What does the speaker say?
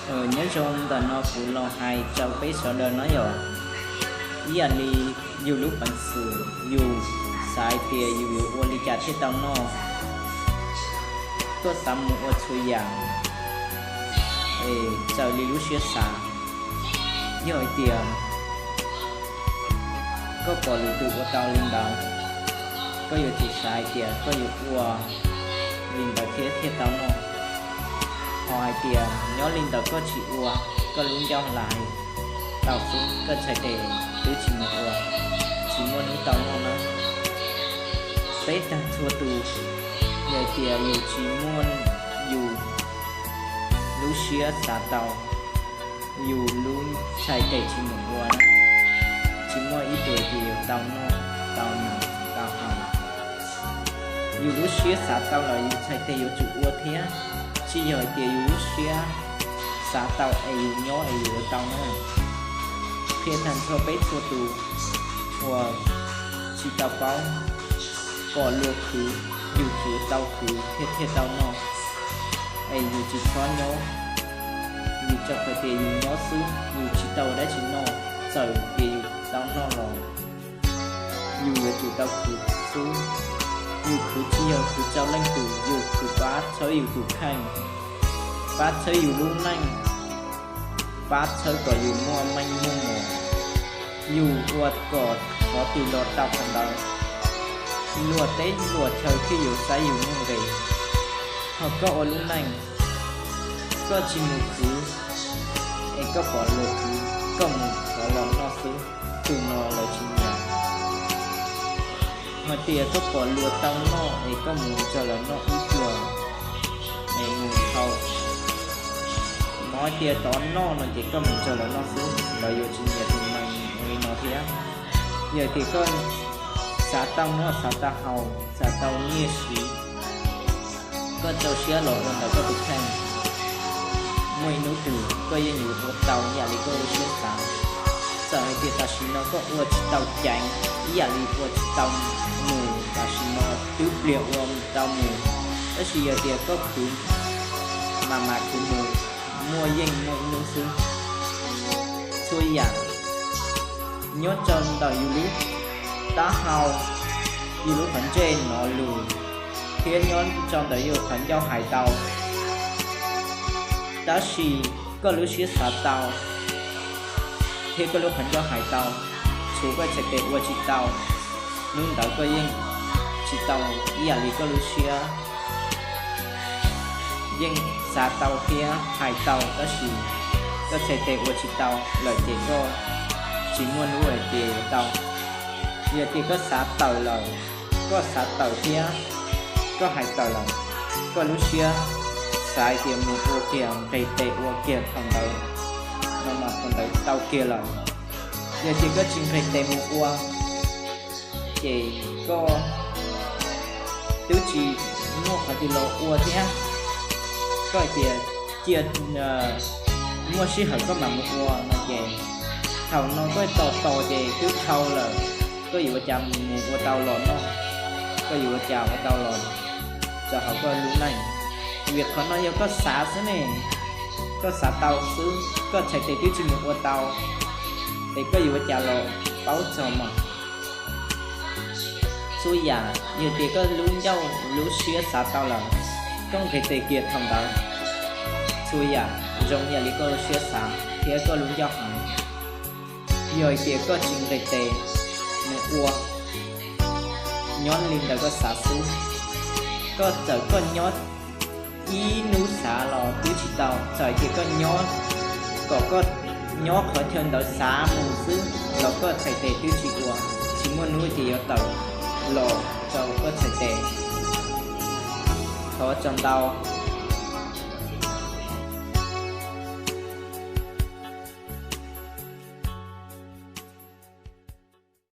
Nyob zoo, ntawm no kuv los hais rau peb sawv daws no yog ib yam li yus lub peev xwm, yus xav hais tias yus yuav ua li cas thiaj tau noj. Koj xav mus ua txhua yam es raws li lub siab xav. Yog hais tias koj pom lwm tus ua tau li ntawd, koj yuav tsum xav hais tias koj yuav ua li ntawd thiab thiaj tau noj. Ho hais tias nyob li ntawd koj tsis ua, koj lub ncauj lais tau xwb, koj txhais tes twb tsis mus ua, tsis muaj hnub tau noj na. Peb tag txhua tus, yog hais tias yus tsis muaj yus lub siab xav tau, yus lub txhais tes tsis mus ua na, tsis muaj ib tug hais tias yuav tau noj, tau noj, tau haus. Yus lub siab xav tau los yus txhais tes yuav tsum ua thiab, tsis yog hais tias yus lub siab xav tau es yus nyob es yus yuav tau na. Qhia tag nrho peb txhua tus uas tsis tau paub, pom luag khwv, yus yuav tau khwv thiaj thiaj tau noj. Es yus tsis txhob nyob, yus tsuas hais tias yus nyob xwb, yus tsis tau dab tsi noj, txawm tias yus tau noj los yus yuav tsum tau khwv xwb. Yus khwv tsis yog khwv rau leej twg, yus khwv pab txhawb yus tus kheej, pab txhawb yus lub neej, pab txhawb kom yus muaj meej muaj mos. Yus ua kom qhov twg los tau qhov ntawd, luag teb luag chaw thiaj yuav saib yus muaj nqis. Ho koj ua lub neej, koj tsis mus khwv es koj pom luag khwv, koj mus thov los noj xwb, tus no lawv tsis nyiam. Hos tias koj pom luag tau noj es koj mus nrog lawv noj ib pluag, es mus thau, hnov tias tov noj no ces koj mus nrog lawv noj xwb, lawv yuav tsis nyiam tus neeg li no thiab. Yog tias koj xav tau noj, xav tau haus, xav tau nyiaj siv, koj rau siab los ua ntawm koj tus kheej, muaj ib hnub twg koj yeej yuav ua tau ib yam li koj lub siab xav. Txawm hais tias tam sim no koj ua tsis tau ceev, ib yam li ua tsis tau mus tam sim no, twb pliag ua tau mus, tab sis yog tias koj khwv mas mas khwv mus, muaj yeej muaj ib hnub xwb. Txhua yam nyob rau ntawm yus lub taub hau, yus lub qhov ntsej hnov lus, thiab nyob rau ntawm yus qhov ncauj hais tau. Tab sis koj lub siab xav tau thiab koj lub qhov ncauj hais tau, tshuav koj txhais tes ua tsis tau, hnub ntawd koj yeej tsis tau ib yam li koj lub siab. Yeej xav tau thiab hais tau, tab sis koj txhais tes ua tsis tau lawm ces koj tsis muaj hnub hais tias yuav tau. Yog tias koj xav tawm lawm, koj xav tawm thiab koj hais tawm lawm, koj lub siab xav hais tias mus ua kiag, nqis tes ua kiag thaum ntawd no mas thaum ntawd tau kiag lawm. Yog tias koj tsis nqis tes mus ua, ces koj twb tsis muaj qhov twg los ua thiab. Koj hais tias cia muaj sij hawm koj mam mus ua no ces thaum no koj tos tos ces twb dhau lawm, koj yuav ua cas mus ua tau los noj, koj yuav ua cas ua tau los rau hauv koj lub neej. Vim qhov no yog koj xav xwb ne, koj xav tau xwb, koj txhais tes twb tsis mus ua tau, es koj yuav ua cas los paub txog mas. Txhua yam yog tias koj lub ncauj lub siab xav tau lawm, koj nqis tes kiag thaum ntawd, txhua yam zoo ib yam li koj lub siab xav thiab koj lub ncauj hais. Yog hais tias koj tsis nqis tes mus ua, nyob li ntawd koj xav xwb, koj txawm koj nyob ib hnub xav los twb tsis tau. Txawm hais tias koj nyob, kom koj nyob qhov chaw ntawd xav mus xwb los koj txhais tes twb tsis ua, tsis muaj hnub tias yuav tawm los rau koj txhais tes. Thov tsaug ntau.